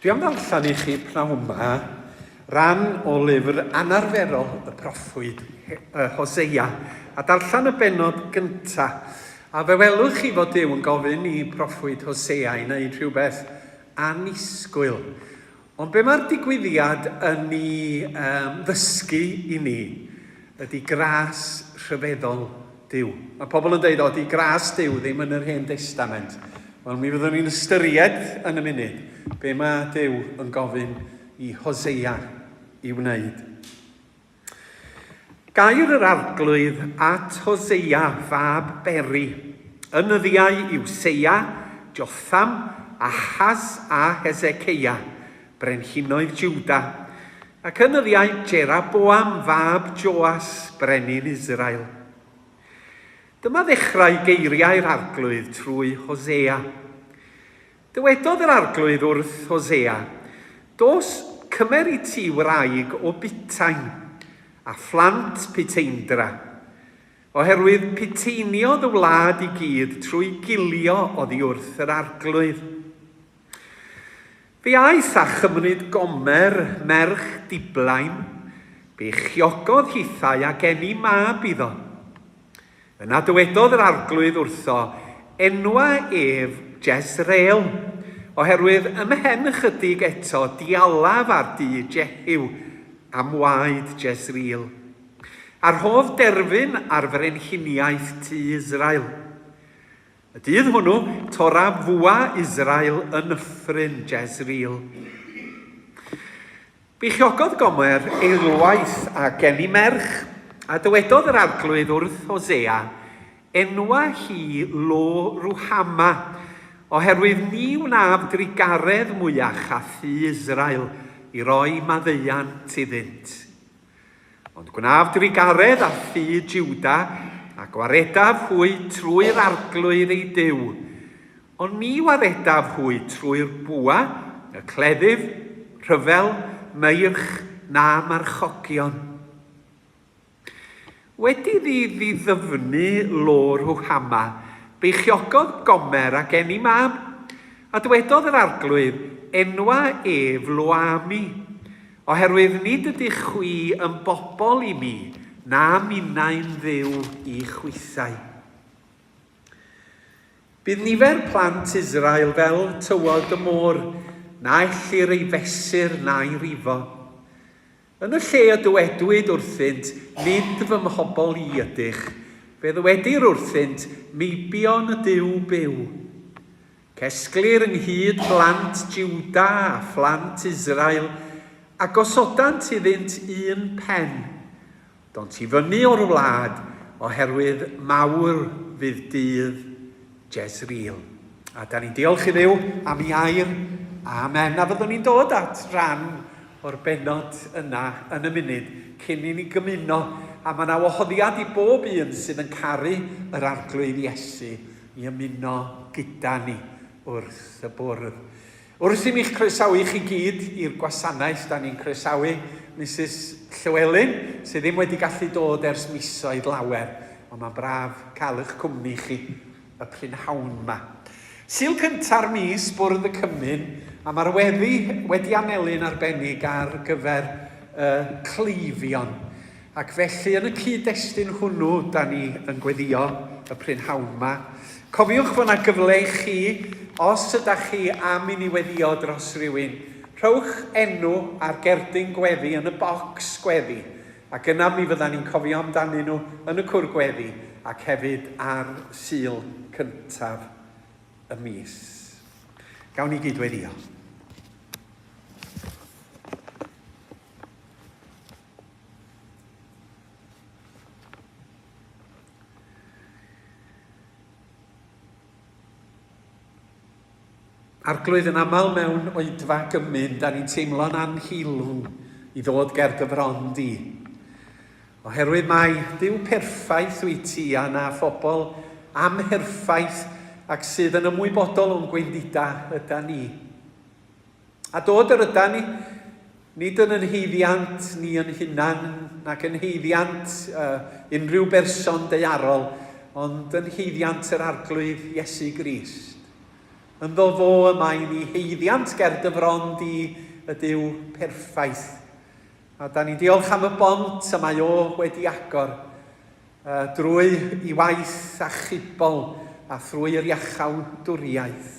Dwi am ddarllen i chi pnawn 'ma ran o lyfr anarferol y proffwyd Hosea, a darllen y bennod gynta. A fe welwch chi fod Duw yn gofyn i proffwyd Hosea i wneud rhywbeth annisgwyl. Ond be mae'r digwyddiad yn ei um, ddysgu i ni ydy gras rhyfeddol Duw. Mae pobl yn dweud, o, di gras Duw ddim yn yr Hen Destament. Wel, mi fyddwn ni'n ystyried yn y munud be mae Duw yn gofyn i Hosea i wneud. Gair yr Arglwydd at Hosea fab Beri, yn nyddiau Iwseia, Jotham, Ahas a Heseceia, brenhinoedd Jwda, ac yn nyddiau Jeroboam fab Joas, brenin Israel. Dyma ddechrau geiriau'r Arglwydd trwy Hosea. Dywedodd yr Arglwydd wrth Hosea, Dos, cymer i ti wraig o butain, a phlant puteindra, oherwydd puteiniodd y wlad i gyd trwy gilio oddi wrth yr Arglwydd. Fe aeth a chymryd Gomer, merch Diblaim, beichiogodd hithau a geni mab iddo. Yna dywedodd yr Arglwydd wrtho, Enwa ef Jezreel, oherwydd ymhen ychydig eto dialaf ar dŷ Jehu am waed Jezreel, a rhof derfyn ar frenhiniaeth tŷ Israel. Y dydd hwnnw, toraf fwa Israel yn nyffryn Jezreel. Beichiogodd Gomer eilwaith a geni merch, a dywedodd yr Arglwydd wrth Hosea, Enwa hi Lo Ruhama, oherwydd ni wnaf drugaredd mwyach â thŷ Israel i roi maddeuant iddynt. Ond gwnaf drugaredd â thŷ Juda, a gwaredaf hwy trwy'r Arglwydd eu Duw, Ond ni waredaf hwy trwy'r bwa, y cleddyf, rhyfel, meirch, na marchogion. Wedi iddi ddiddyfnu Lo Ruhama, beichiogodd Gomer a geni mab, a dwedodd yr Arglwydd, Enwa ef Lo-ami, oherwydd nid ydych chwi yn bobl i mi, na minnau'n Dduw i chwithau. Bydd nifer plant Israel fel tywod y môr, na ellir ei fesur na'i rifo. Yn y lle y dywedwyd wrthynt, Nid fy mhobl i ydych, fe ddywedir wrthynt, Meibion y Duw byw. Cesglir ynghyd blant Jiwda a phlant Israel, a gosodant iddynt un pen, Dont i fyny o'r wlad, oherwydd mawr fydd dydd Jezreel. A da ni'n diolch i Dduw am ei air. Amen. A fyddwn ni'n dod at ran o'r bennod yna yn y munud cyn i ni gymuno. A mae yna wahoddiad i bob un sydd yn caru yr Arglwydd Iesu i ymuno gyda ni wrth y bwrdd. Wrth i mi'ch croesawu chi gyd i'r gwasanaeth, da ni'n croesawu Misus Llewelyn, sydd ddim wedi gallu dod ers misoedd lawer, ond mae'n braf cael eich cwmni chi y prynhawn 'ma. Sul cynta'r mis, Bwrdd y Cymun, a mae'r weddi wedi anelu'n arbennig ar gyfer y cleifion. Ac felly, yn y cyd-destun hwnnw, da ni yn gweddïo y prynhawn 'ma. Cofiwch fod 'na gyfle i chi, os ydach chi am i ni weddïo dros rywun, rhowch enw ar gerdyn gweddi yn y bocs gweddi, ac yna mi fyddan ni'n cofio amdanyn nhw yn y cwr gweddi ac hefyd ar Sul cyntaf y mis. Gawn ni gyd weddïo. Arglwydd, yn aml mewn oedfa gymun, da ni'n teimlo'n anheilwng i ddod ger dy fron di. Oherwydd mai Duw perffaith wyt ti a na phobl amherffaith ac sydd yn ymwybodol o'n gwendidau yda ni. A dod yr ydan ni, nid yn yn haeddiant ni yn hunan, nac yn haeddiant uh, unrhyw berson daearol, ond yn haeddiant yr Arglwydd Iesu Grist. Ynddo fo y mae ni haeddiant ger dy fron di, y Duw perffaith. A da ni'n diolch am y bont y mae o wedi agor drwy i waith achubol a thrwy yr iachawdwriaeth.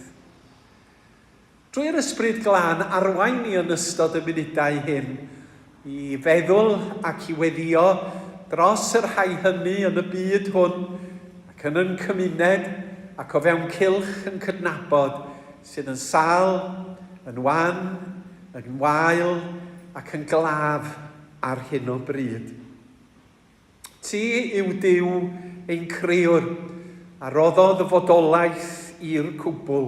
Drwy'r Ysbryd Glân arwain ni yn ystod y munudau hyn i feddwl ac i weddïo dros y rhai hynny yn y byd hwn ac yn yn cymuned ac o fewn cylch yn cydnabod sydd yn sâl, yn wan, yn wael ac yn glaf ar hyn o bryd. Ti yw Duw ein Crëwr, a roddodd fodolaeth i'r cwbl,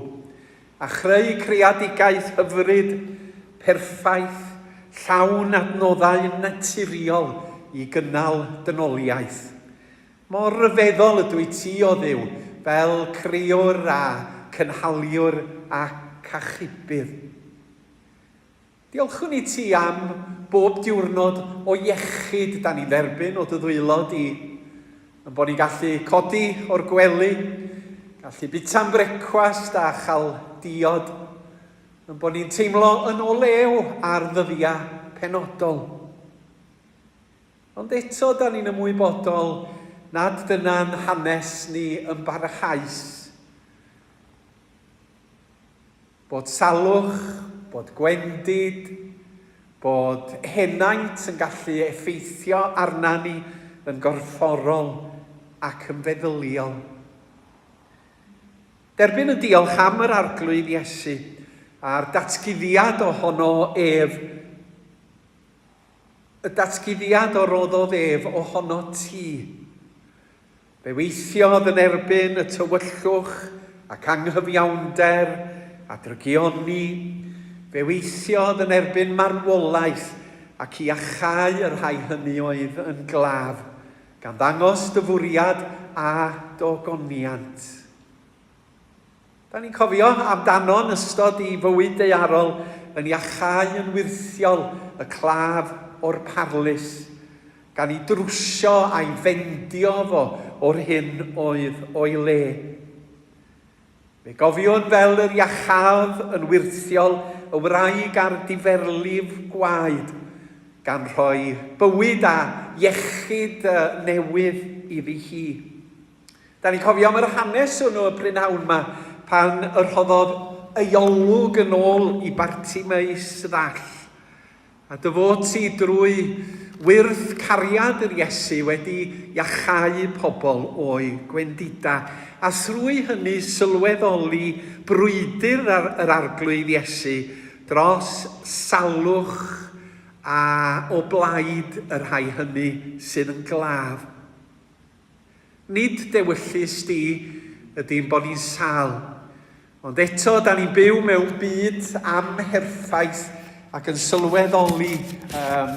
a chreu creadigaeth hyfryd, perffaith, llawn adnoddau naturiol i gynnal dynoliaeth. Mor ryfeddol ydwyt ti, O Dduw, fel Crëwr a Cynhaliwr ac Achubydd. Diolchwn i ti am bob diwrnod o iechyd da ni'n dderbyn o dy ddwylo di, yn bod ni'n gallu codi o'r gwely, gallu bita'n brecwast a chael diod, yn bod ni'n teimlo yn o lew ar ddyddiau penodol. Ond eto da ni'n ymwybodol nad dyna'n hanes ni yn barhaus. Bod salwch, bod gwendid, bod henaint yn gallu effeithio arna ni yn gorfforol ac yn feddyliol. Derbyn y diolch am yr Arglwydd Iesu a'r datguddiad ohono ef, y datguddiad o roddodd ef ohono ti. Fe weithiodd yn erbyn y tywyllwch ac anghyfiawnder a drygioni. Fe weithiodd yn erbyn marwolaeth ac iachau y rhai hynny oedd yn glaf, gan ddangos dy fwriad a d'ogoniant. Da ni'n cofio amdano yn ystod ei fywyd daearol yn iachau yn wyrthiol y claf o'r parlys, gan ei drwsio a'i fendio fo o'r hyn oedd o'i le. Fe gofiwn fel yr iachaodd yn wyrthiol y wraig a'r diferlif gwaed, gan rhoi bywyd a iechyd newydd iddi hi. Da ni'n cofio am yr hanes hwnnw y prynhawn ma, pan y rhoddodd ei olwg yn ôl i Bartimeus ddall. A dy fod ti drwy wyrth cariad yr Iesu wedi iachau pobl o'u gwendida, a thrwy hynny sylweddoli brwydr yr Arglwydd Iesu dros salwch a o blaid y rhai hynny sydd yn glaf. Nid dewyllys di ydy'n bod ni'n sâl. Ond eto, da ni'n byw mewn byd amherffaith ac yn sylweddoli um,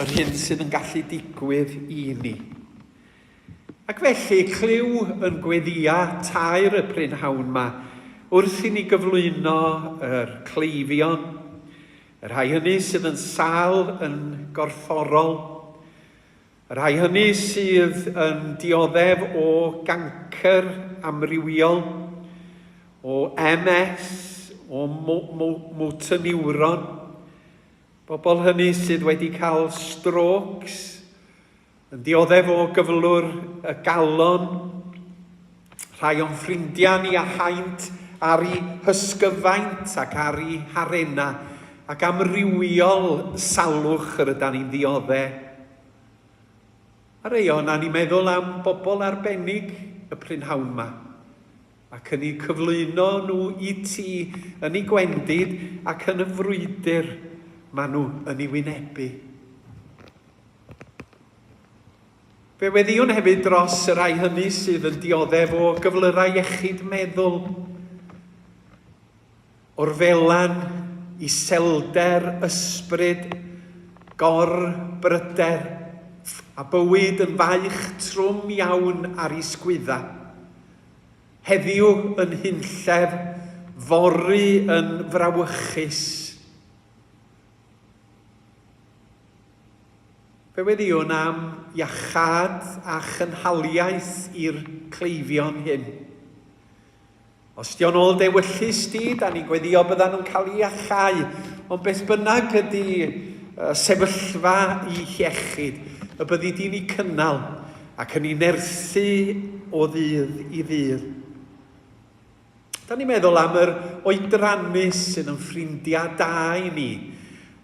yr hyn sydd yn gallu digwydd i ni. Ac felly, clyw yn gweddia tair y prynhawn ma, wrth i ni gyflwyno yr cleifion, y rhai hynny sydd yn sâl yn gorfforol, Y rhai hynny sydd yn dioddef o gancr amrywiol, o MS, o motor neuron, bobl hynny sydd wedi cael strokes, yn dioddef o gyflwr y galon, rhai o'n ffrindiau ni a haint ar eu hysgyfaint ac ar eu harena, ac amrywiol salwch yr ydan ni'n ddiodde. A rei o'na ni'n meddwl am bobl arbennig y prynhawn ma, ac yn eu cyflwyno nhw i ti yn eu gwendid ac yn y frwydr maen nhw yn ei wynebu. Fe weddïwn hefyd dros y rhai hynny sydd yn dioddef o gyflyrau iechyd meddwl, o'r felan, iselder ysbryd, gor-bryder, a bywyd yn faich trwm iawn ar eu sgwydda. Heddiw yn hunllef, fory yn frawychus. Fe weddïwn am iachâd a chynhaliaeth i'r cleifion hyn. Os di o'n ôl dewyllys di, da ni'n gweddio byddan nhw'n cael ei iachau, ond beth bynnag ydy sefyllfa i hiechyd, y byddi di'n ei cynnal ac yn ei nerthu o ddydd i ddydd. Da ni'n meddwl am yr oedrannus sydd yn ffrindiau da i ni,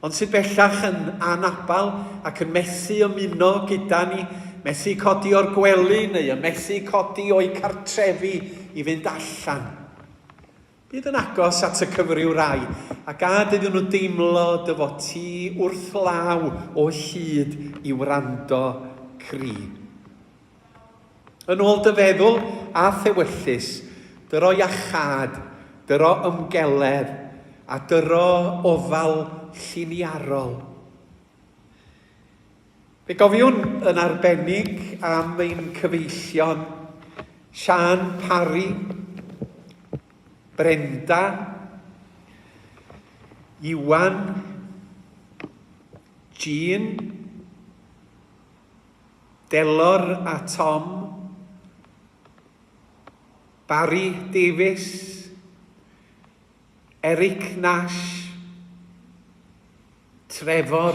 ond sydd bellach yn anabal ac yn methu ymuno gyda ni, methu codi o'r gwely neu yn methu codi o'u cartrefi i fynd allan. Bydd yn agos at y cyfryw rai, a gad iddyn nhw deimlo dy fod ti wrth law o hyd i wrando cri. Yn ôl dy feddwl a thewyllys, dyro iachâd, dyro ymgeledd, a dyro ofal lliniarol. Fe gofiwn yn arbennig am ein cyfeillion Siân Parry, Brenda, Iwan, Jean, Delor a Tom, Barry Davies, Eric Nash, Trefor,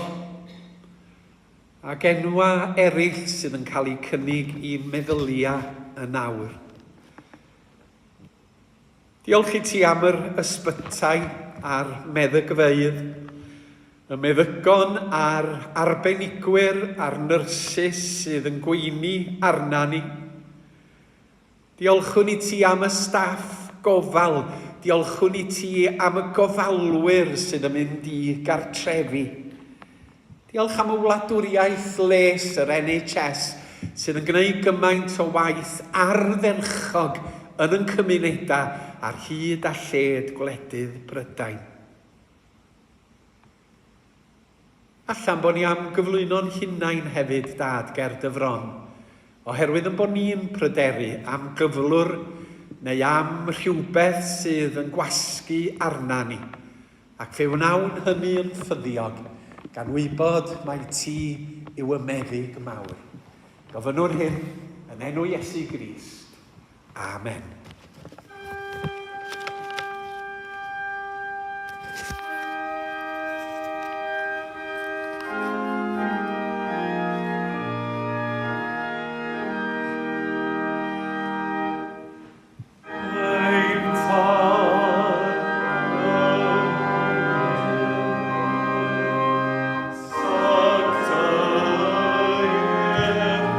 ac enwa eraill sydd yn cael eu cynnig i'n meddyliau yn awr. Diolch i ti am yr ysbytai a'r meddygfeydd, y meddygon a'r arbenigwyr a'r nyrsys sydd yn gweini arna ni. Diolchwn i ti am y staff gofal, diolchwn i ti am y gofalwyr sydd yn mynd i gartrefi. Diolch am y wladwriaeth les, yr NHS, sydd yn gwneud gymaint o waith ardderchog yn yn cymunedau ar hyd a lled gwledydd Prydain. Allan bod ni am gyflwyno'n hunain hefyd, Dad, ger dy fron, oherwydd yn bod ni'n pryderu am gyflwr neu am rhywbeth sydd yn gwasgu arna ni. Ac fe wnawn hynny yn ffyddiog, gan wybod mai ti yw y Meddyg mawr. Gofynnwn hyn yn enw Iesu Grist. Amen. Ein Tad yn Sanctaidd enw,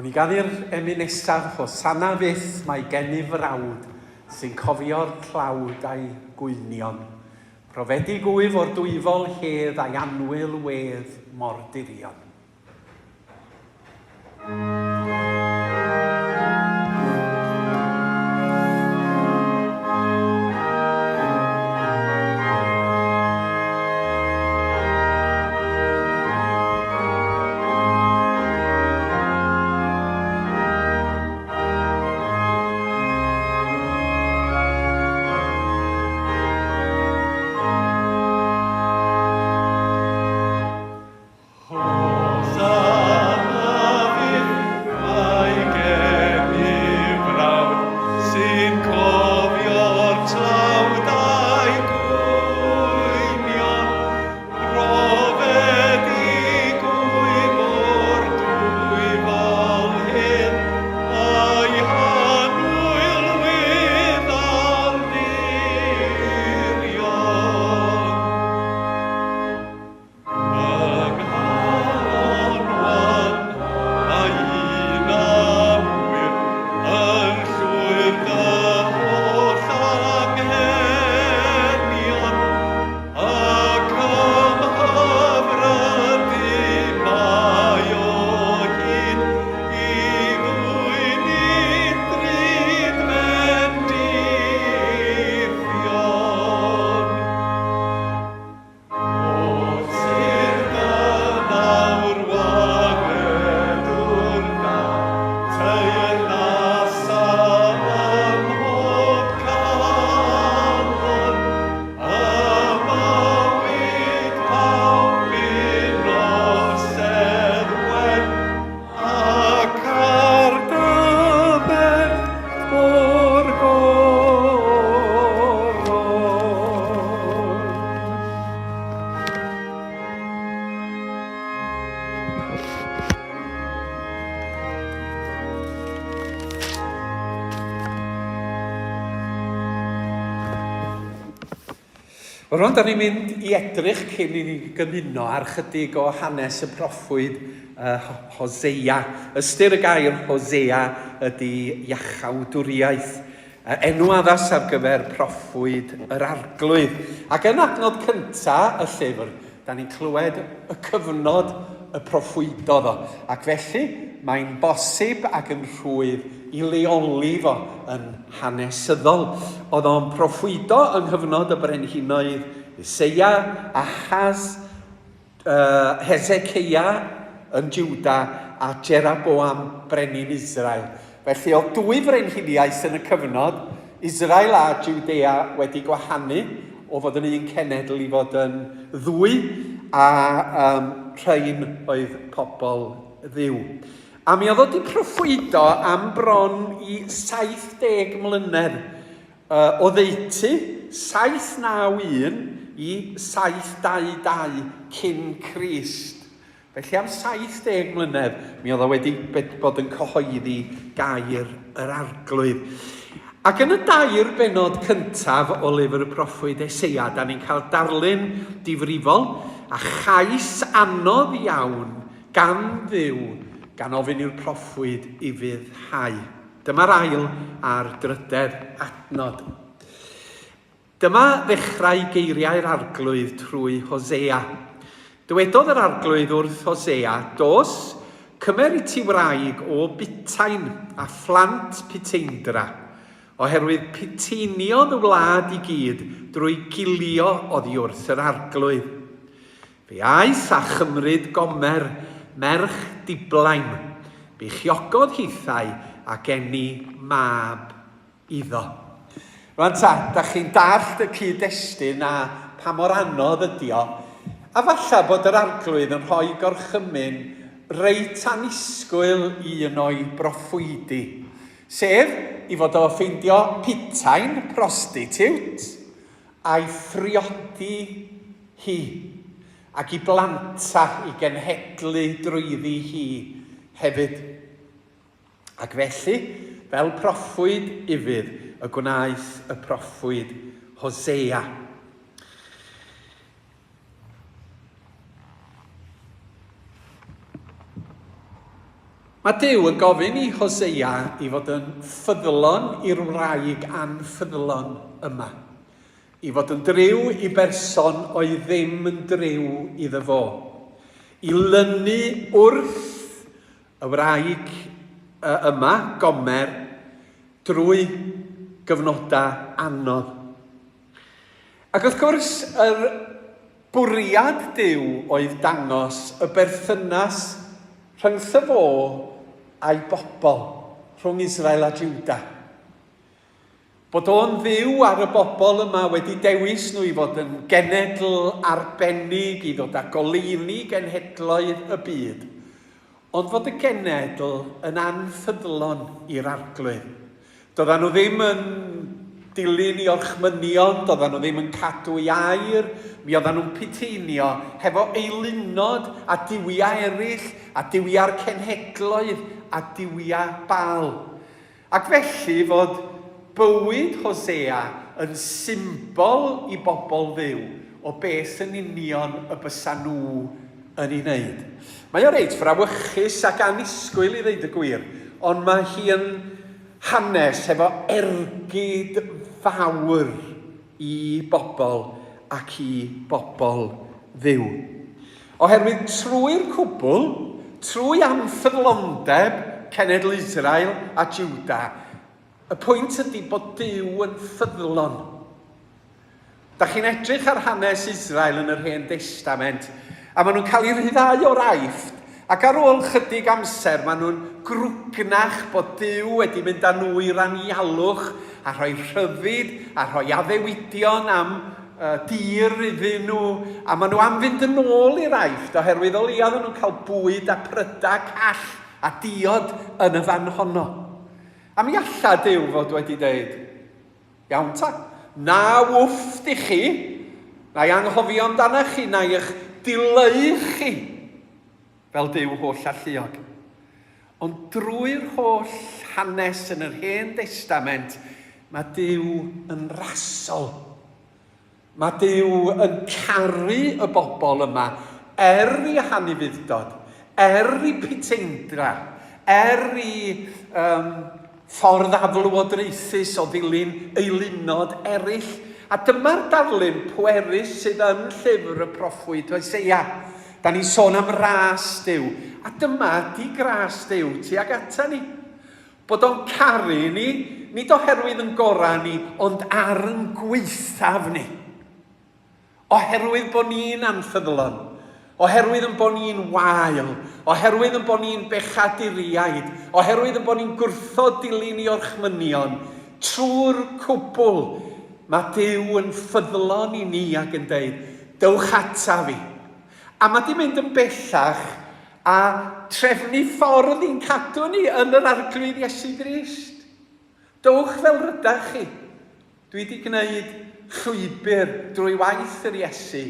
Awn ni ganu'r emyn nesaf, Hosanna fyth, mae gennyf frawd, sy'n cofio'r tlawd a'i gwynion. Profedig wyf o'r dwyfol hedd a'i annwyl wedd mor dirion. Hosanna fyth, mae gennyf frawd sy'n cofio'r tlawd a'i gwynion. Profedig wyf o'r dwyfol hyn, a'i hannwyl wydd ar dirion. Yng nghalon wan mae un awyr yn llwyr dy holl anghenion, ac ymhyfrydu mae o hyd i ddwyn i drud fendithion. Ac ar gyfer o'r goron. Wel rwan, da ni'n mynd i edrych cyn i ni gymuno ar chydig o hanes y proffwyd uh, Hosea. Ystyr y gair Hosea ydy iachawdwriaeth. Enw addas ar gyfer proffwyd yr arglwydd. Ac yn adnod cynta y llyfr, da ni'n clywed y cyfnod y proffwydodd o. Ac felly, mae'n bosib ac yn rhwydd i leoli fo yn hanesyddol. Oedd o'n proffwydo yng nghyfnod y brenhinoedd Useia, Ahaz, uh, Hezekiah yn Juda a Jeroboam brenin Israel. Felly oedd dwy frenhiniaeth yn y cyfnod, Israel a Judea wedi gwahanu o fod yn un cenedl i fod yn ddwy, a um, rhain oedd pobl Dduw. A mi oedd o wedi proffwydo am bron i 70 mlynedd uh, oddeutu 791 i 722 cyn Crist. Felly am 70 mlynedd mi oedd o wedi bod yn cyhoeddi gair yr Arglwydd. Ac yn y dair bennod cyntaf o lyfr y proffwyd Eseia, da ni'n cael darlun difrifol a chais anodd iawn gan Dduw, gan ofyn i'r proffwyd ufuddhau. Dyma'r ail a'r drydedd adnod. Dyma ddechrau geiriau'r Arglwydd trwy Hosea. Dywedodd yr Arglwydd wrth Hosea, Dos, cymer i ti wraig o butain a phlant puteindra, oherwydd puteiniodd y wlad i gyd drwy gilio oddi wrth yr Arglwydd. Fe aeth a chymryd Gomer, merch Diblaim. Beichiogodd hithau a geni mab iddo. Rwan ta, da chi'n dallt y cyd-destun a pa mor anodd ydi o. A falla bod yr Arglwydd yn rhoi gorchymyn reit annisgwyl i un o'i broffwydi. Sef, i fod o ffeindio putain, prostitute, a'i phriodi hi, ac i blanta i genhedlu drwyddi hi hefyd. Ac felly, fel proffwyd ufudd y gwnaeth y proffwyd Hosea. Mae Duw yn gofyn i Hosea i fod yn ffyddlon i'r wraig anffyddlon yma, i fod yn driw i berson oedd ddim yn driw iddo fo, i lynu wrth y wraig yma, Gomer, drwy gyfnodau anodd. Ac wrth gwrs, yr bwriad Duw oedd dangos y berthynas rhyngtho fo a'i bobl, rhwng Israel a Juda. Bod o'n Dduw ar y bobl yma wedi dewis nhw i fod yn genedl arbennig i ddod â goleuni genhedloedd y byd, ond fod y genedl yn anffyddlon i'r Arglwydd. Doeddan nhw ddim yn dilyn i orchmynion, doeddan nhw ddim yn cadw i air, mi oeddan nhw'n puteinio hefo eilunod a duwiau eraill, a duwiau'r cenhedloedd, a duwiau Baal. Ac felly fod bywyd Hosea yn symbol i bobl Dduw o beth yn union y bysa nhw yn ei wneud. Mae o reit frawychus ac annisgwyl i ddeud y gwir, ond mae hi yn hanes hefo ergyd fawr i bobl ac i bobl Dduw. Oherwydd trwy'r cwbl, trwy anffyddlondeb cenedl Israel a Juda, y pwynt ydy bod Duw yn ffyddlon. Da chi'n edrych ar hanes Israel yn yr Hen Destament, a maen nhw'n cael eu rhyddhau o'r Aifft, ac ar ôl chydig amser maen nhw'n grwgnach bod Duw wedi mynd â nhw i'r anialwch a rhoi rhyddid a rhoi addewidion am uh, dir iddyn nhw, a maen nhw am fynd yn ôl i'r Aifft oherwydd o leia oedden nhw'n cael bwyd a prydau call a diod yn y fan honno. A mi alla Duw fod wedi dweud, Iawn ta. Na wfft i chi. Na i anghofio amdanach chi, na i'ch dileu chi fel Duw holl alluog. Ond drwy'r holl hanes yn yr Hen Destament, mae Duw yn rasol. Mae Duw yn caru y bobl yma er i hanufudd-dod, er i puteindra, er i um, ffordd aflywodraethus o ddilyn eilunod eraill. A dyma'r darlun pwerus sydd yn llyfr y proffwyd Hosea. Da ni'n sôn am ras Duw, a dyma di gras Duw tuag ata ni. Bod o'n caru ni, nid oherwydd yn gorau ni, ond ar yn gwaethaf ni. Oherwydd bod ni'n anffyddlon, oherwydd yn bod ni'n wael, oherwydd yn bod ni'n bechaduriaid, oherwydd yn bod ni'n gwrthod dilyn i orchmynion, trwy'r cwbl, mae Duw yn ffyddlon i ni ac yn deud, dewch ata fi. A mae di mynd yn bellach A trefnu ffordd i'n cadw ni yn yr Arglwydd Iesu Grist. Dowch fel rydach chi. Dwi wedi gwneud llwybr drwy waith yr Iesu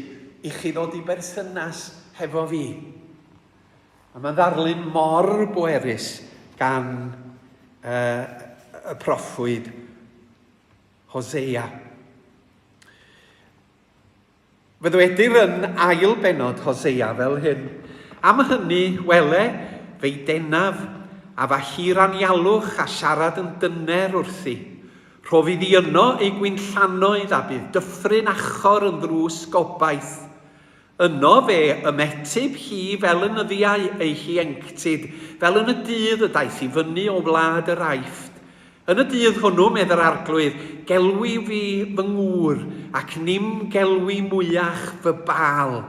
i chi ddod i berthynas hefo fi. A mae'n ddarlun mor bwerus gan uh, y proffwyd Hosea. Fe ddywedir yn ail bennod Hosea fel hyn, Am hynny, wele, fe'i denaf, a fa hir anialwch a siarad yn dyner wrthi. Rhof iddi yno ei gwinllannoedd a bydd dyffryn Achor yn ddrws gobaith. Yno fe ymetyb hi fel yn nyddiau ei hienctid, fel yn y dydd y daeth i fyny o wlad yr Aifft. Yn y dydd hwnnw, medd yr Arglwydd, gelwi fi fy ngŵr, ac nim gelwi mwyach fy Baal.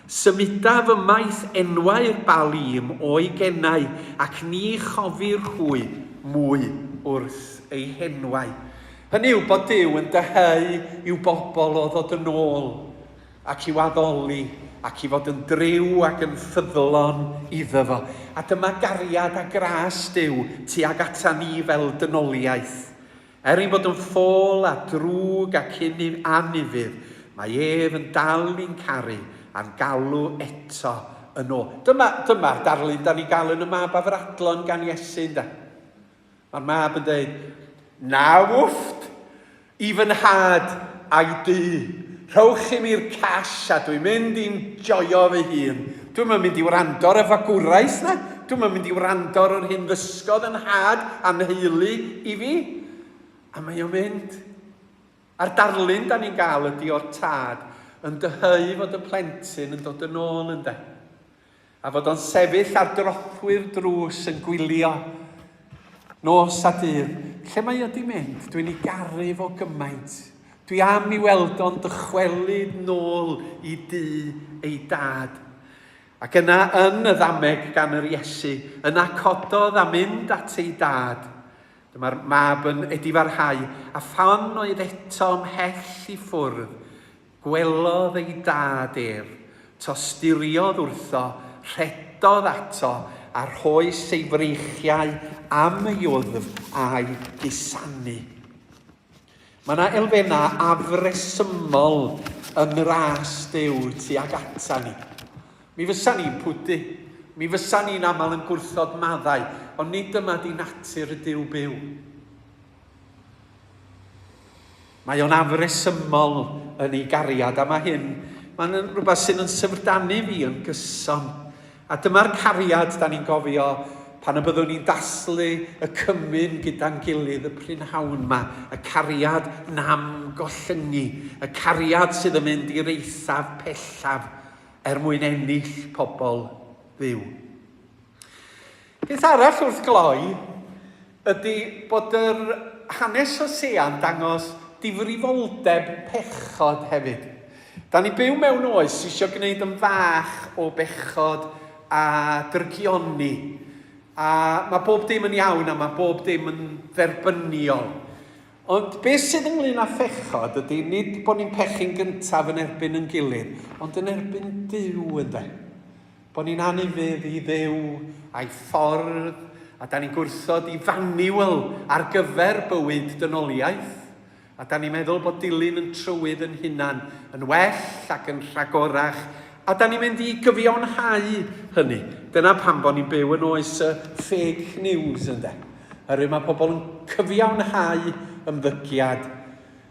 Symudaf ymaith enwau'r Baalim o'i genau, ac ni chofir hwy mwy wrth eu henwau. Hynny yw, bod Duw yn dyheu i'w bobl o ddod yn ôl. Ac i'w addoli, ac i fod yn driw ac yn ffyddlon iddo fo. A dyma gariad a gras Duw tuag ata ni fel dynoliaeth. Er ein bod yn ffôl a drwg ac anufudd, mae ef yn dal i'n caru a'n galw eto yn ôl. Dyma, dyma'r darlun da ni gael yn y Mab Afradlon gan Iesu, ynde? Mae'r mab yn dweud, Na wfft! I fy nhad a'i dŷ. Rhowch i mi'r cash a dwi'n mynd i'n joio fy hun. Dwi'm yn mynd i wrando ar y fagwraeth 'na. Dwi'm yn mynd i wrando ar yr hyn ddysgodd yn nhad a nheulu i fi. A mae o'n mynd. A'r darlun da ni'n gael ydy o'r tad yn dyheu fod y plentyn yn dod yn ôl ynde. A fod o'n sefyll ar drothwy'r drws yn gwylio nos a dydd. Lle mae o di mynd? Dwi'n ei garu fo gymaint. Dwi am i weld o'n dychwelyd nôl i dŷ ei dad. Ac yna yn y ddameg gan yr Iesu, yna cododd a mynd at ei dad. Dyma'r mab yn edifarhau, a phan oedd eto ymhell i ffwrdd, Gwelodd ei dad ef, tosturiodd wrtho, rhedodd ato, a rhoes ei freichiau am ei wddf a'i gusanu. Mae yna elfennau afresymol yng ngras Duw tuag ata ni. Mi fysa ni'n pwdu, mi fysa ni'n aml yn gwrthod maddau, ond nid dyma di natur y Duw byw. Mae o'n afresymol yn ei gariad, a mae hyn, mae'n rhywbeth sydd yn syfrdanu fi yn gyson. A dyma'r cariad da ni'n gofio pan y byddwn ni'n dathlu y cymun gyda'n gilydd y prynhawn yma, y cariad nam gollyngu, y cariad sydd yn mynd i'r eithaf pellaf er mwyn ennill pobl Dduw. Peth arall wrth gloi ydy bod yr hanes Hosea'n dangos difrifoldeb pechod hefyd. Da ni'n byw mewn oes sy'n eisiau gwneud yn fach o bechod a drygioni. A mae bob dim yn iawn a mae bob dim yn dderbyniol. Ond beth sydd ynglyn â phechod ydy nid bod ni'n pechu'n gyntaf yn erbyn yn gilydd, ond yn erbyn Duw ynde. Bod ni'n anufudd i Dduw a'i ffordd, a da ni'n gwrthod i fanual ar gyfer bywyd dynoliaeth, a da ni'n meddwl bod dilyn yn trywydd yn hunan yn well ac yn rhagorach, a da ni'n mynd i gyfiawnhau hynny. Dyna pam bod ni'n byw yn oes y fake news, ynde. Oherwydd mae pobl yn cyfiawnhau ymddygiad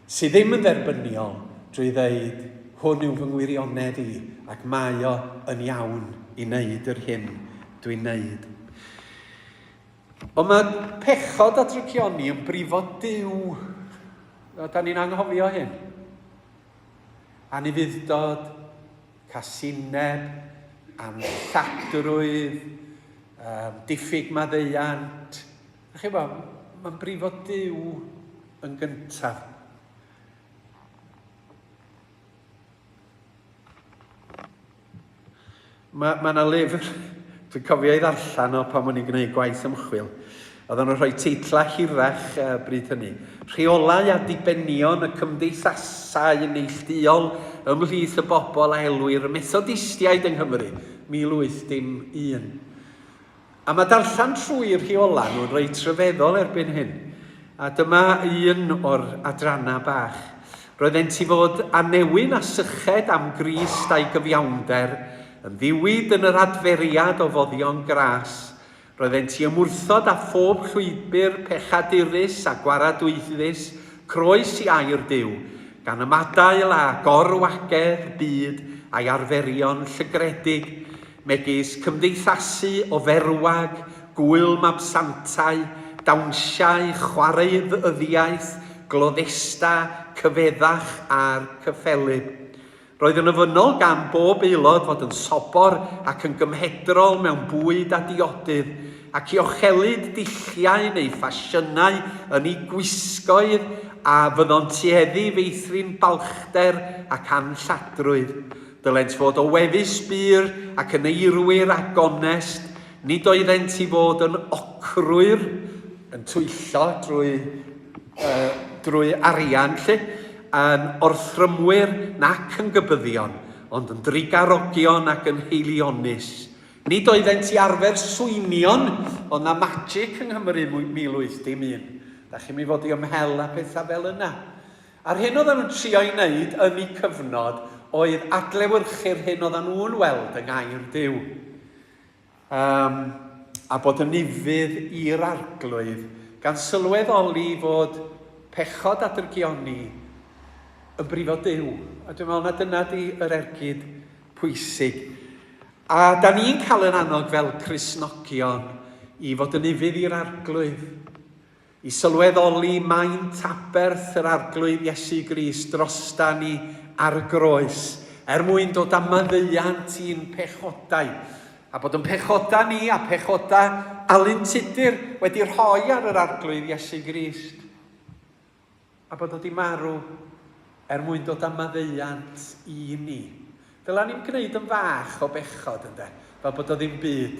sydd ddim yn dderbyniol drwy ddeud, hwn yw fy ngwirionedd i, ac mae o yn iawn i wneud yr hyn dwi'n wneud. Ond mae pechod a drygioni yn brifo Duw. Da ni'n anghofio hyn. Anufudd-dod, casineb, anlladrwydd, um, diffyg maddeuant. A chi bod, mae'n brifo Duw yn gyntaf. Mae ma 'na lyfr, dwi'n cofio ei ddarllen o pan o'n i'n gwneud gwaith ymchwil. Oedden nhw'n rhoi teitlau hirach bryd hynny. Rheolau a dibenion y cymdeithasau neillduol ymhlith y bobl a elwir y Methodistiaid yng Nghymru, 1801. A mae darllen trwy'r rheolau nhw'n reit rhyfeddol erbyn hyn. A dyma un o'r adrannau bach. Roeddent i fod â newyn a syched am Grist a'i gyfiawnder, yn ddiwyd yn yr adferiad o foddion gras. Roeddent i ymwrthod â phob llwybr pechadurus a gwaradwyddus, croes i air Duw, gan ymadael â gor-wagedd byd a'i arferion llygredig, megis cymdeithasu oferwag, gŵyl mabsantau, dawnsiau, chwaraeddyddiaeth, gloddesta, cyfeddach a'r cyffelyb. Roedd yn ofynnol gan bob aelod fod yn sobor ac yn gymhedrol mewn bwyd a diodydd, ac i ochelyd dulliau neu ffasiynau yn eu gwisgoedd a fyddo'n tueddu i feithrin balchder ac anlladrwydd. Dylent fod o wefus bur ac yn eirwir a gonest, nid oeddent i fod yn ocrwyr, yn twyllo drwy, uh, drwy arian, lle, yn orthrymwyr nac yn gybyddion, ond yn drugarogion ac yn heilionus. Nid oeddent i arfer swynion, oedd na magic yng Nghymru 1801. Da chi'n mynd fod i ymhel â pethau fel yna. A'r hyn oedden nhw'n trio ei wneud yn eu cyfnod oedd adlewyrchu'r hyn oedden nhw'n weld yng Ngair Duw. Um, a bod yn ufudd i'r Arglwydd, gan sylweddoli fod pechod a drygioni yn brifo Duw. A dwi'n meddwl na dyna di yr ergyd pwysig. A da ni'n cael yn annog fel Cristnogion i fod yn ufudd i'r Arglwydd, i sylweddoli maint aberth yr Arglwydd Iesu Grist drosta ni ar y groes, er mwyn dod â maddeuant i'n pechodau, a bod yn pechodau ni a pechodau Alun Tudur wedi rhoi ar yr Arglwydd Iesu Grist. A bod o 'di marw er mwyn dod â maddeuant i ni. Dyla ni'm gneud yn fach o bechod, ynde? Fel bod o ddim byd.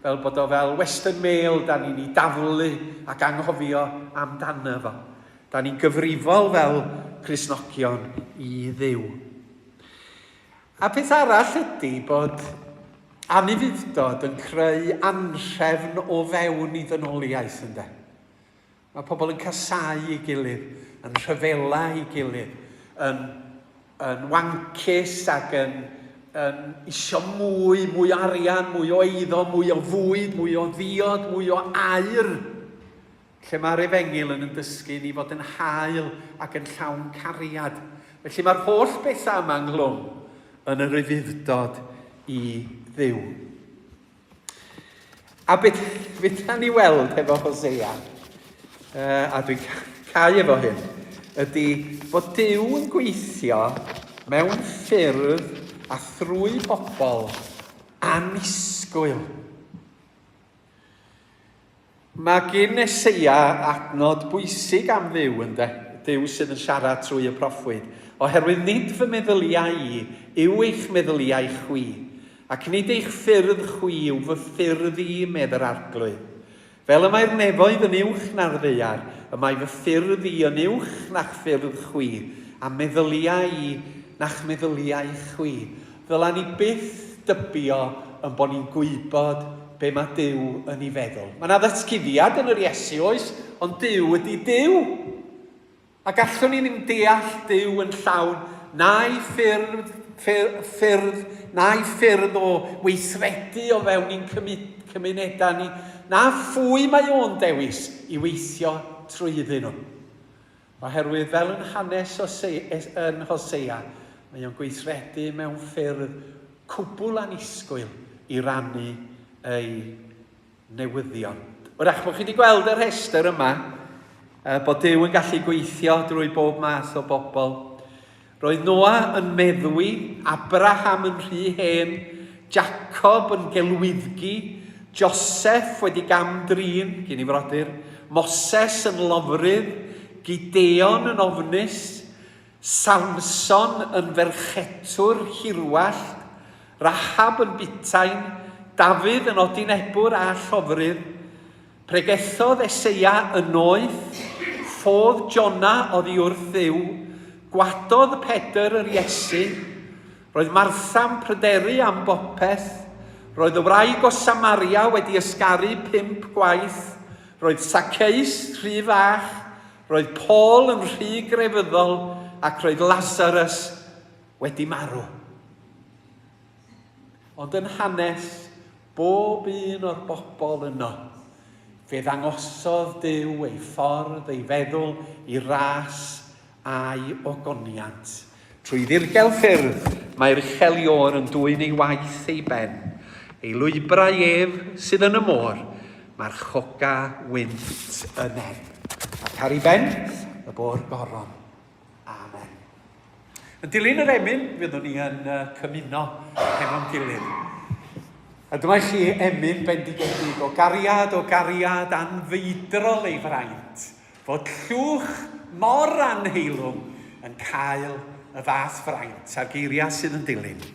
Fel bod o fel Western Mail da ni'n ei daflu ac anghofio amdano fo. Da ni'n gyfrifol fel Cristnogion i Dduw. A peth arall ydy bod anufudd-dod yn creu anhrefn o fewn i ddynoliaeth, ynde? Mae pobl yn casáu ei gilydd, yn rhyfela ei gilydd, yn, yn wancus ac yn, yn isio mwy, mwy o arian, mwy o eiddo, mwy o fwyd, mwy o ddiod, mwy o aur. Lle mae'r efengyl yn yn dysgu ni fod yn hael ac yn llawn cariad. Felly mae'r holl bethau yma ynghlwm yn yr ufudd-dod i Dduw. A beth, beth da ni weld hefo Hosea, a dwi'n cau efo hyn, ydy bod Duw yn gweithio mewn ffyrdd a thrwy bobl annisgwyl. Mae gin Eseia adnod bwysig am Dduw, ynde? Duw sydd yn siarad trwy y proffwyd. Oherwydd nid fy meddyliau i yw eich meddyliau chwi, ac nid eich ffyrdd chwi yw fy ffyrdd i, medd yr Arglwydd. Fel y mae'r nefoedd yn uwch na'r ddaear, y mae fy ffyrdd i yn uwch na'ch ffyrdd chwi, a'm meddyliau i na'ch meddyliau chwi. Ddyla ni byth dybio yn bod ni'n gwybod be mae Duw yn ei feddwl. Mae yna ddatguddiad yn yr Iesu, oes, ond Duw ydy Duw. A gallwn ni ddim deall Duw yn llawn, na'i ffyrdd, ffyrdd, na'i ffyrdd o weithredu o fewn i'n cymunedau ni, na phwy mae o'n dewis i weithio trwyddyn nhw. Oherwydd fel yn hanes yn Hosea, mae o'n gweithredu mewn ffyrdd cwbl annisgwyl i rannu ei newyddion. Wrach bod chi wedi gweld y rhestr yma, bod Duw yn gallu gweithio drwy bob math o bobl. Roedd Noa yn meddwi, Abraham yn rhy hen, Jacob yn gelwyddgi, Joseph wedi gam-drin gyn ei frodyr, Moses yn lofrudd, Gideon yn ofnus, Samson yn ferchetwr hirwallt, Rahab yn butain, Dafydd yn odinebwr a llofrudd, Pregethodd Eseia yn noeth, ffodd Jona oddi wrth Dduw, gwadodd Pedr yr Iesu, roedd Martha'n pryderu am bopeth, roedd y wraig o Samaria wedi ysgaru pump gwaith, roedd Saceus rhy fach, roedd Paul yn rhy grefyddol, ac roedd Lazarus wedi marw. Ond yn hanes bob un o'r bobl yno, fe ddangosodd Duw ei ffordd, ei feddwl, ei ras a'i ogoniant. Trwy ddirgel ffyrdd mae'r Uchel Iôr yn dwyn ei waith ei ben. Ei lwybrau ef sydd yn y môr, marchoga wynt y nen. Ac ar ei ben y bo'r goron. Amen. Yn dilyn yr emyn, fyddwn ni yn cymuno hefo'n gilydd. A dyma i chi emyn bendigedig o gariad, o gariad anfeidrol ei fraint, fod llwch mor anheilwng yn cael y fath fraint a'r geiriau sydd yn dilyn.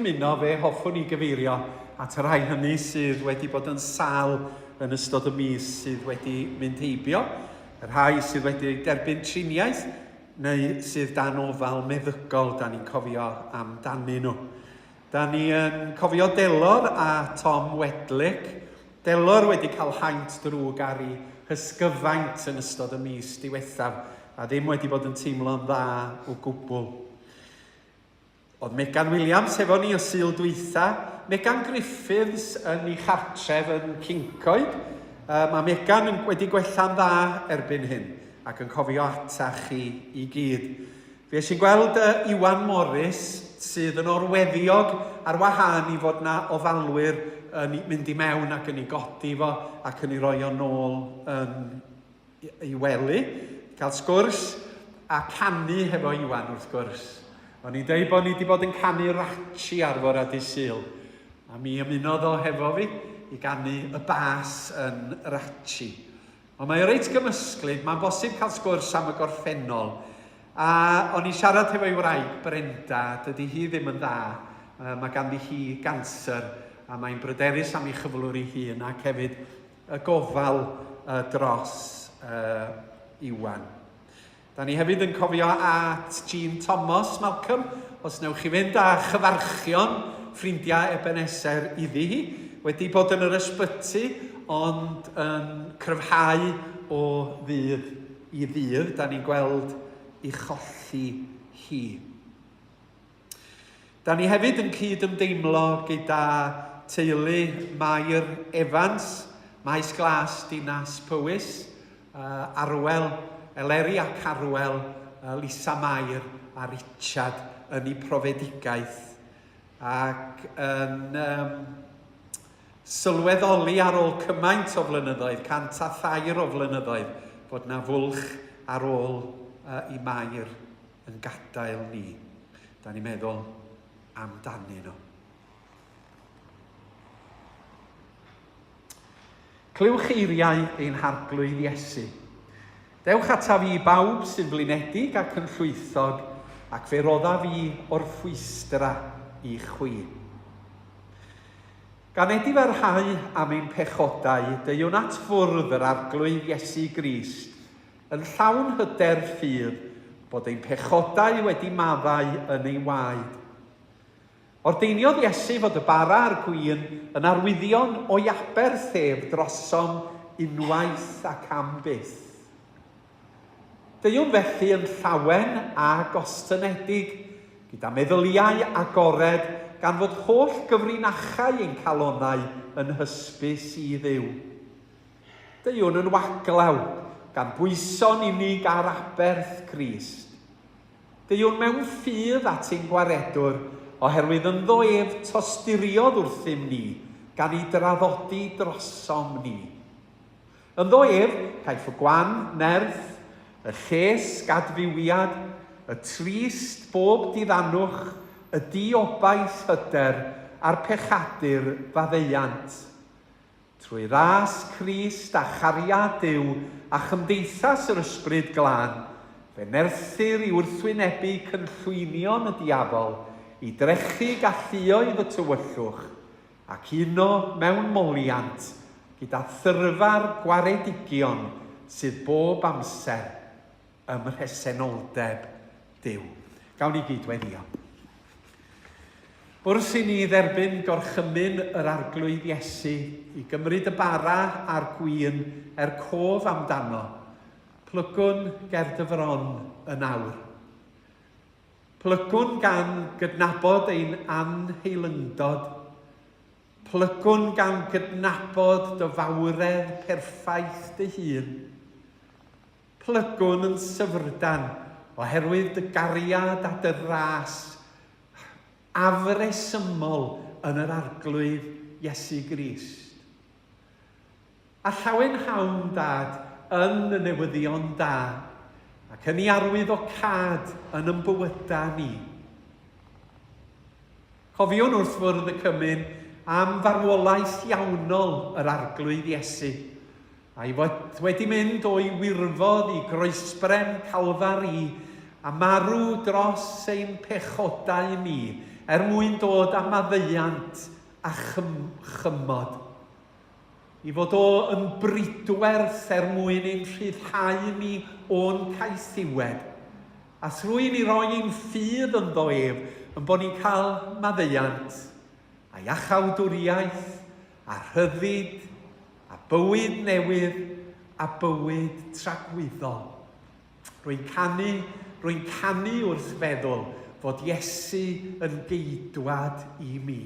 cymuno, fe hoffwn i gyfeirio at y rhai hynny sydd wedi bod yn sâl yn ystod y mis sydd wedi mynd heibio, y rhai sydd wedi derbyn triniaeth neu sydd dan ofal meddygol, da ni'n cofio amdanyn nhw. Da ni yn cofio Delor a Tom Wedlick. Delor wedi cael haint drwg ar ei hysgyfaint yn ystod y mis diwethaf a ddim wedi bod yn teimlo'n dda o gwbl. Oedd Megan Williams hefo ni y Sul dwytha, Megan Griffiths yn ei chartref yn Cyncoed. Mae Megan yn, wedi gwella'n dda erbyn hyn ac yn cofio ata chi i gyd. Fues i'n gweld Iwan Morris sydd yn orweddiog ar wahân i fod 'na ofalwyr yn mynd i mewn ac yn ei godi fo ac yn ei roi o nôl yn ei wely. Cael sgwrs a canu hefo Iwan wrth gwrs. O'n i'n deud bod ni wedi bod yn canu Rachi ar fore dydd Sul. A mi ymunodd o hefo fi i ganu y bas yn Rachi. Ond mae o reit gymysglyd, mae'n bosib cael sgwrs am y gorffennol. A o'n i'n siarad hefo'i wraig, Brenda, dydy hi ddim yn dda, mae ganddi hi ganser a mae'n bryderus am ei chyflwr ei hun ac hefyd y gofal dros Iwan. Da ni hefyd yn cofio at Jean Thomas, Malcolm, os newch chi fynd â chyfarchion ffrindiau Ebenezer iddi hi, wedi bod yn yr ysbyty ond yn cryfhau o ddydd i ddydd, da ni'n gweld i cholli hi. Da ni hefyd yn cyd-ymdeimlo gyda teulu Mair Evans, Maes Glas, Dinas Powys, Arwel, Eleri ac Arwel, Lisa Mair a Richard yn eu profedigaeth ac yn um, sylweddoli ar ôl cymaint o flynyddoedd, 103 o flynyddoedd, bod na fwlch ar ôl i Mair yn gadael ni. Da ni'n meddwl amdanyn nhw. Clywch eiriau ein Harglwydd Iesu. Dewch ataf i bawb sy'n flinedig ac yn llwythog, ac fe roddaf fi orffwystra i chwi. Gan edifarhau am ein pechodau, deuwn at fwrdd yr Arglwydd Iesu Grist, Yn llawn hyder ffydd bod ein pechodau wedi maddau yn ei waed. Ordeiniodd Iesu fod y bara a'r gwin yn arwyddion o'i aberth ef drosom unwaith ac am byth. Deuwn felly yn llawen a gostynedig, gyda meddyliau agored, gan fod holl gyfrinachau ein calonnau yn hysbys i Dduw. Deuwn yn waglaw, gan bwyso'n unig ar aberth Crist. Deuwn mewn ffydd at ein Gwaredwr, oherwydd ynddo ef tosturiodd wrthym ni, gan ei draddodi drosom ni. Ynddo ef, caiff y gwan nerth, y lles gadfywiad, y trist bob diddanwch, y diobaith hyder, a'r pechadur faddeuant. Trwy ras Crist a chariad Duw a chymdeithas yr Ysbryd Glân, fe nerthir i wrthwynebu cynllwynion y diafol, i drechu galluoedd y tywyllwch, ac uno mewn moliant gyda thyrfa'r gwaredigion sydd bob amser ym mhresenoldeb Duw. Gawn ni gyd weddio. Wrth i ni dderbyn gorchymyn yr Arglwydd Iesu i gymryd y bara a'r gwin er cof amdano, plygwn ger dy fron yn awr. Plygwn gan gydnabod ein anheilyngdod. Plygwn gan gydnabod dy fawredd perffaith dy hun. Plygwn yn syfrdan oherwydd dy gariad a dy ras afresymol yn yr Arglwydd Iesu Grist. A llawenhawn, Dad, yn y newyddion da, ac yn ei arwydd o cad yn yn bywyda ni. Cofiwn wrth fwrdd y cymun am farwolaeth iawnol yr Arglwydd Iesu, a'i fod wedi mynd o'i wirfodd i groesbren Calfari a marw dros ein pechodau ni, er mwyn dod â maddeuant a chymod. I fod o yn bridwerth er mwyn ein rhyddhau ni o'n caethiwed, a thrwy i ni roi ein ffydd ynddo ef, yn bod ni'n cael maddeuant, a iachawdwriaeth, a rhyddid, a bywyd newydd, a bywyd tragwyddol. Rwy'n canu, rwy'n canu wrth feddwl fod Iesu yn geidwad i mi.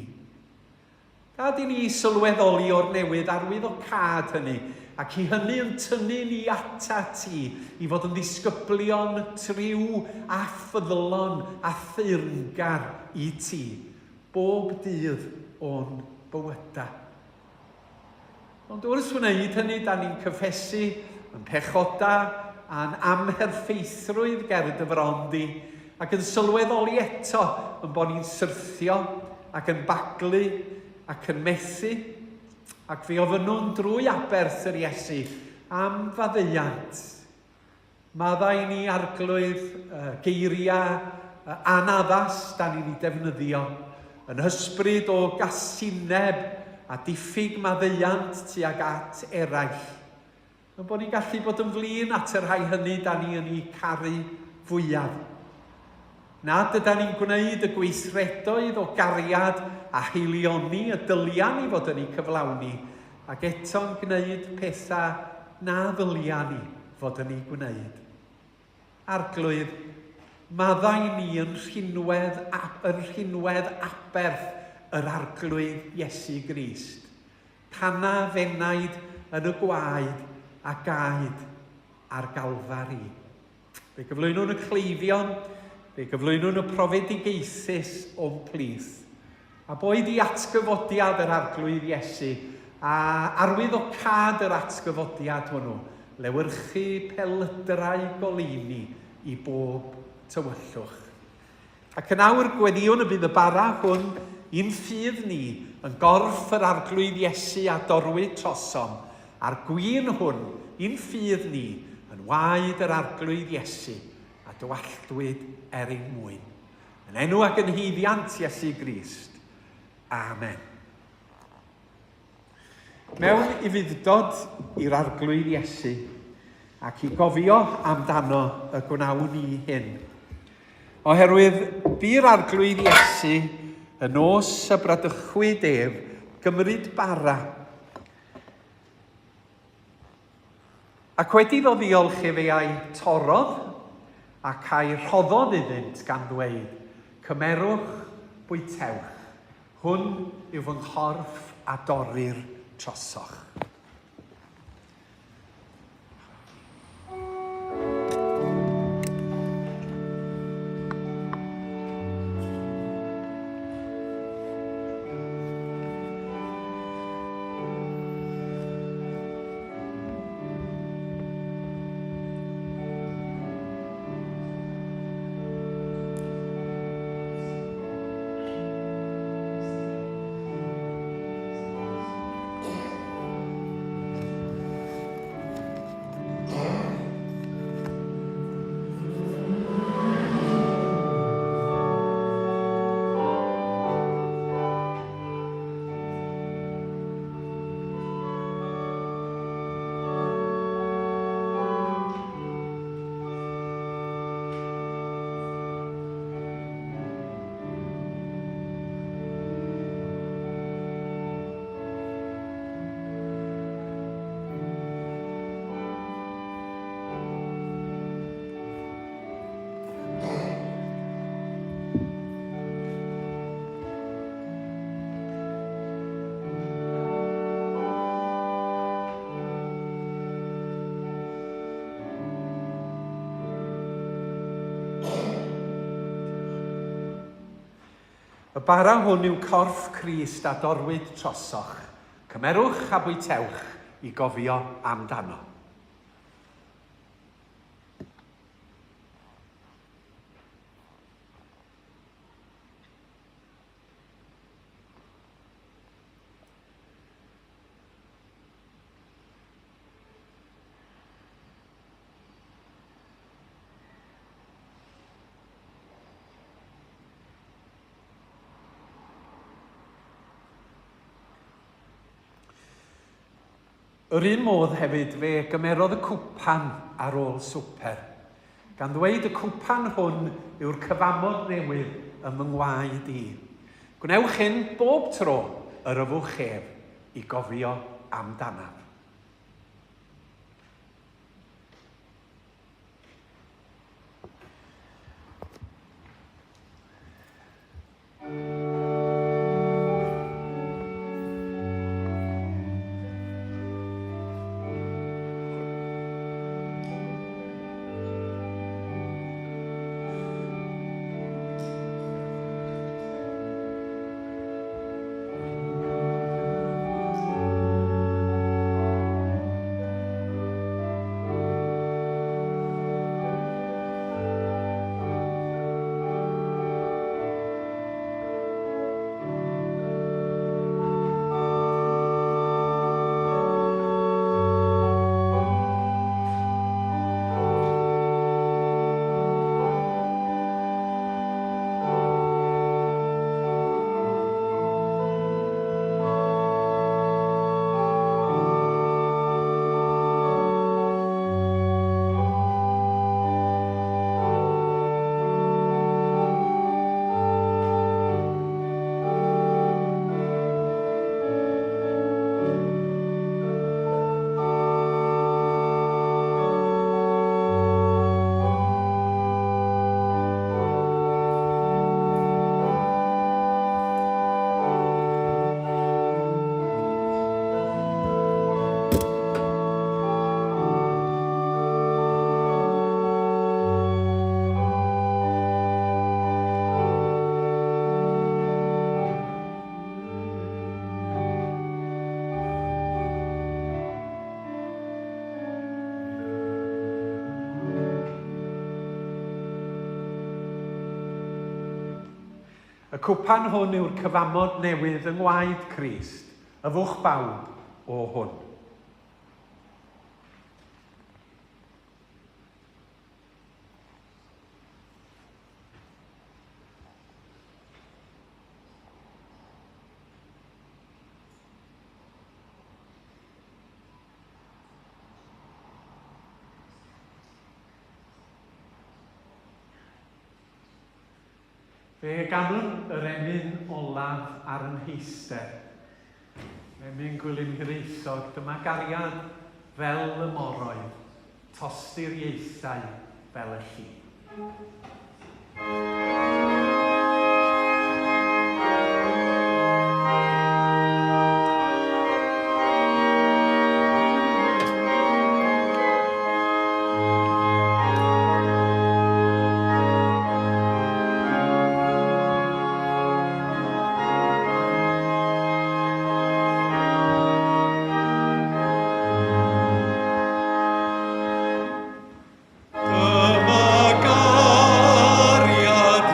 Gad i ni sylweddoli o'r newydd arwyddocâd hynny, ac i hynny yn tynnu ni atat ti i fod yn ddisgyblion triw a ffyddlon a theyrngar i ti, bob dydd o'n bywydau. Ond wrth wneud hynny, da ni'n cyffesu yn pechoda a'n amherffeithrwydd ger dy fron di, ac yn sylweddoli eto yn bod ni'n syrthio ac yn baglu ac yn methu, ac fe ofynnwn drwy aberth yr Iesu am faddeuant. Maddau i ni, Arglwydd, y geiriau anaddas da ni'n eu defnyddio, yn hysbryd o gasineb a diffyg maddeuant tuag at eraill. Yn bod ni'n gallu bod yn flin at y rhai hynny da ni yn eu caru fwyaf. Nad ydan ni'n gwneud y gweithredoedd o gariad a haelioni y dylia ni fod yn eu cyflawni, ac eto'n gwneud pethau na ddylia ni fod yn eu gwneud. Arglwydd, maddau ni yn rhinwedd, yn rhinwedd aberth yr Arglwydd Iesu Grist. Canaf enaid yn y gwaed a gaed ar Galfari. Fe gyflwynwn y cleifion, fe gyflwynwn y profedigaethus o'n plith. A boed i atgyfodiad yr Arglwydd Iesu, a arwyddocâd yr atgyfodiad hwnnw, lewyrchu pelydrau goleuni i bob tywyllwch. Ac yn awr gweddïwn y bydd y bara hwn i'n ffydd ni yn gorff yr Arglwydd Iesu a dorrwyd trosom, a'r gwin hwn i'n ffydd ni yn waed yr Arglwydd Iesu a dywalltwyd er ein mwyn. Yn enw ac yn haeddiant Iesu Grist. Amen. Mewn ufudd-dod i'r Arglwydd Iesu, ac i gofio amdano y gwnawn ni hyn. Oherwydd bu'r Arglwydd Iesu y nos y bradychwyd ef gymryd bara, ac wedi iddo ddiolch efe a'i torrodd, ac a'i rhoddodd iddynt gan ddweud, Cymerwch, bwytewch, Hwn yw fy nghorff a dorrir trosoch. Y bara hwn yw corff Crist a dorrwyd trosoch. Cymerwch a bwytewch i gofio amdano. Yr un modd hefyd fe gymerodd y cwpan ar ôl swper, gan ddweud y cwpan hwn yw'r cyfamod newydd ym fy ngwaed i. Gwnewch hyn bob tro yr yfwch ef i gofio amdanaf. Y cwpan hwn yw'r cyfamod newydd yng ngwaed Crist, yfwch bawb o hwn. Fe ganwn yr emyn olaf ar yn heistedd. Emyn Gwilym Hiraethog, dyma gariad fel y moroedd, tosturiaethau fel y lli. Dyma gariad.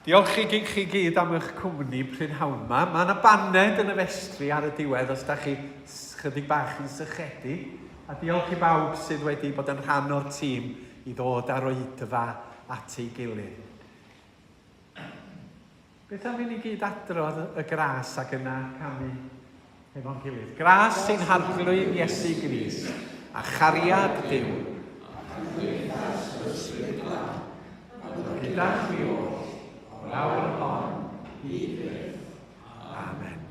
Diolch i chi gyd am eich cwmni prynhawn 'ma. Mae yna baned yn y festri ar y diwedd os da chi chydig bach yn sychedu. A diolch i bawb sydd wedi bod yn rhan o'r tîm i ddod â'r oedfa at ei gilydd. Beth am i ni gyd adrodd y gras ac yna canu hefo'n gilydd? Gras ein Harglwydd Iesu Grist, a chariad Duw, a chymdeithas yr Ysbryd Glân, fod gyda chwi oll, o'r awr hon, hyd byth. Amen.